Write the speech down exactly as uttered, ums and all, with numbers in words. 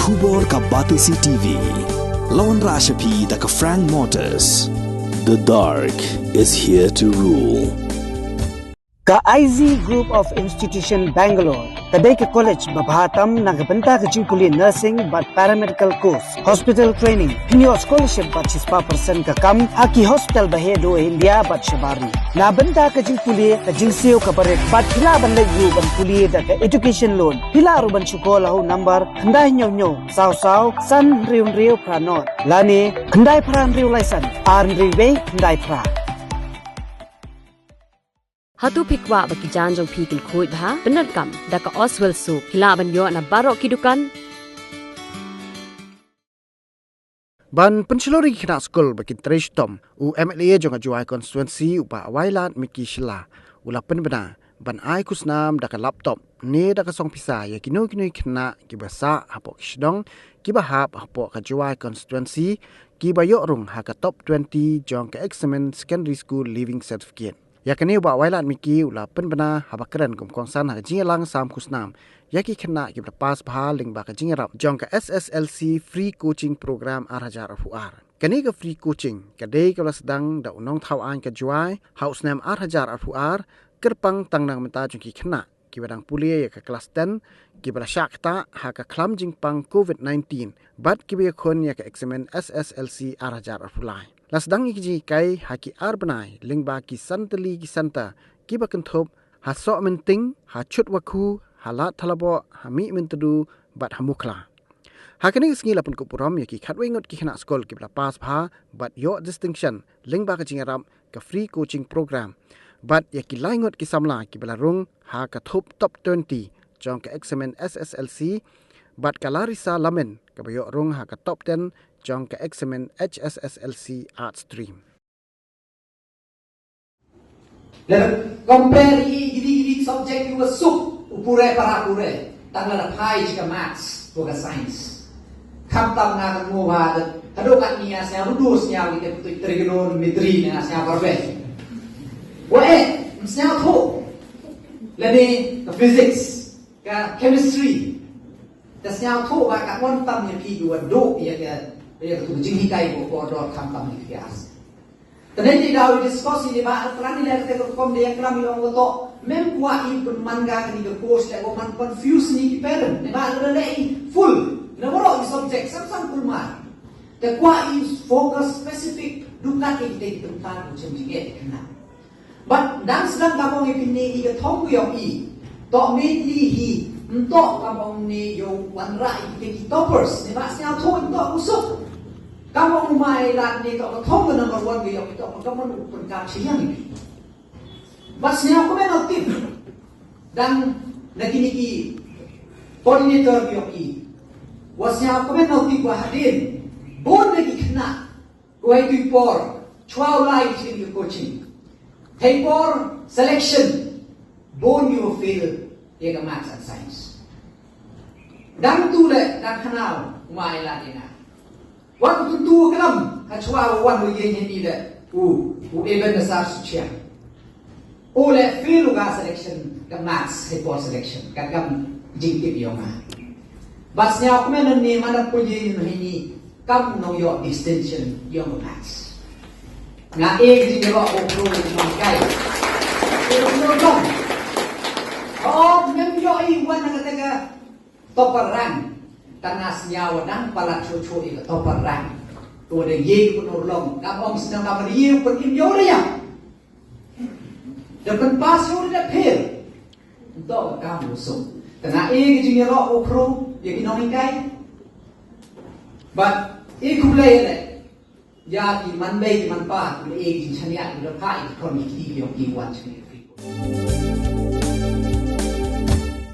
Khubor ka Batesi T V. Lawan Rashapi da ka Frank Motors. The dark is here to rule. Ka I Z Group of Institution Bangalore ka dei ka college ba bha tam na ka bynta ka jingpule nursing bad paramedical course, hospital training, pynïoh scholarship bad shispah percent ka kam ha ki hospital ba heh duh ha India bad shabar ri. Na bynta ka jingpule ka jingsiew ka barit bad phi lah ban leit ruh ban pule da ka education loan, phi lah ruh ban shu call ha u number khyndai hynñiew hynñiew saw saw san hynriew hynriew phra nod lane khyndai phra hynriew lai san ar hynriew wei khyndai phra. Hato phi kwah ba ki jaiñ jong phi kin khuid bha? Pyndonkam da ka Oswell Soap, phi lah ban ïoh na baroh ki dukan. Ban pynshlur ïa ki khynnah skul ba kin trei shitom, u M L A jong ka Jowai constituency, u Bah Wailadmiki Shylla, u la pynbna ban ai khusnam da ka laptop ne da ka song pisa ïa kino kino ki khynnah kiba sah hapoh ki shnong kiba hap hapoh ka Jowai constituency, kiba ïoh rung ha ka top twenty jong ka eksamin Secondary School Leaving Certificate. Ïa kane u Bah Wailadmiki u la pynbna haba kren kum u kongsan ha ka jingïalang sam khusnam ïa ki khynnah kiba la pass bha lyngba ka jingïarap jong ka S S L C Free Coaching Program ar hajar arphew ar. Kane ka free coaching ka dei kaba la sdang da u nongthaw aiñ ka Jowai ha u snem ar hajar arphew ar, kyrpang tang na ka bynta jong ki khynnah kiba dang pule ïa ka klas ten, kiba la shah ktah ha ka khlam jingpang covid nineteen bad kiba ïakhun ïa ka eksamin S S L C ar hajar arphew lai. La sdang ïa ki jinghikai ha ki ar bnai lyngba ki san tylli ki center kiba kynthup ha Sohmynting, ha Chutwakhu, ha Lad Thalaboh, ha Mihmyntdu bad ha Mukhla. Ha kane ka sngi la pynkup burom ïa ki khatwei ngut ki khynnah skul kiba la pass bha bad ïoh distinction lyngba ka jingïarap ka free coaching program, bad ïa ki lai ngut ki samla kiba la rung ha ka thup top twenty jong ka eksamin S S L C, bad ka Larissa Lamin kaba ïoh rung ha ka top ten jong ka eksamin H S S L C Art Stream. Lada compare ïa kine kine ki subject kiba suk, u pure para pure, tang lada phai sha ka maths bad ka science. Khamtam nga kynmaw ba haduh katne nga sngewdor sngewbha ïa kito ki trigonometry, nga sngewbha bha. Wa eh, sngewthuh. Lane ka physics, ka chemistry. Te sngewthuh ba ka wan tam ïa phi kiwa duh ïa ka, ïa ka jinghikai ba kordor khamtam ïa phi. Te ngi dei ban discuss ïa kane ba tang ïa kata ka rukom de ïa klam ïa ong ka to. Mem kwah i pynman ka kane ka course te ko man confuse ni ki parent. Ne ba lada leh i full na baroh i subject sam sam kulmar. Te kwah i focus specific dukat i te ki tymmen ko chem jingeh kane. Bad dang sdang ka bong i pynne i ka thong ko ïong i. To me i hi, nto ka bong ne ïong wanrah i ki toppers, ne ba sngewthuh nto u suk. Ka bong u Mai Lad ne to ka thong ka number one ko ïong i to ka bong u pynkat chiang i. Ba sngewkmen o tip. Dang na kine ki coordinator ko ïong i. Wa sngewkmen o tip wa hadien. Bun na ki khynnah. Ko hei tu i por, chwa u lai ki coaching. Hei por selection, bun ïa u fail ïa ka maths and science. Dang tu le, dang khana u, u Mai Lad ïa nga. Wat tu tu klam, ha chwa u wan u ïeng ïa ni le, u, u Ebenezer Suchiang. U le fail u ka selection, ka maths, hei por selection, ka kam jingtip ïong nga. Ba sngewkmen ne man da pule ni ni kam nong ïoh distinction ïong ka maths. Nga e ka jingïaroh u kru nong kai. E u nong dong. Oh, mem ïoh i wan na kata ka topper rank. Tang nga sngewdang palat chuchu i ka topper rank. Tu da ye ku nor long. Kam ong sngewdang da ye ku pun im ïoh da ïa. Da pynpass ïa u da fail. Nto ka kam u suk. Te nga e ka jingïaroh u kru ïa ki nonghikai. Bad e khublei ïa le. Ïa ki man bei ki man pa, ki e ki jingshaniah, ki da phah ïa ki khon ki kti ki ïong ki wan shaniah.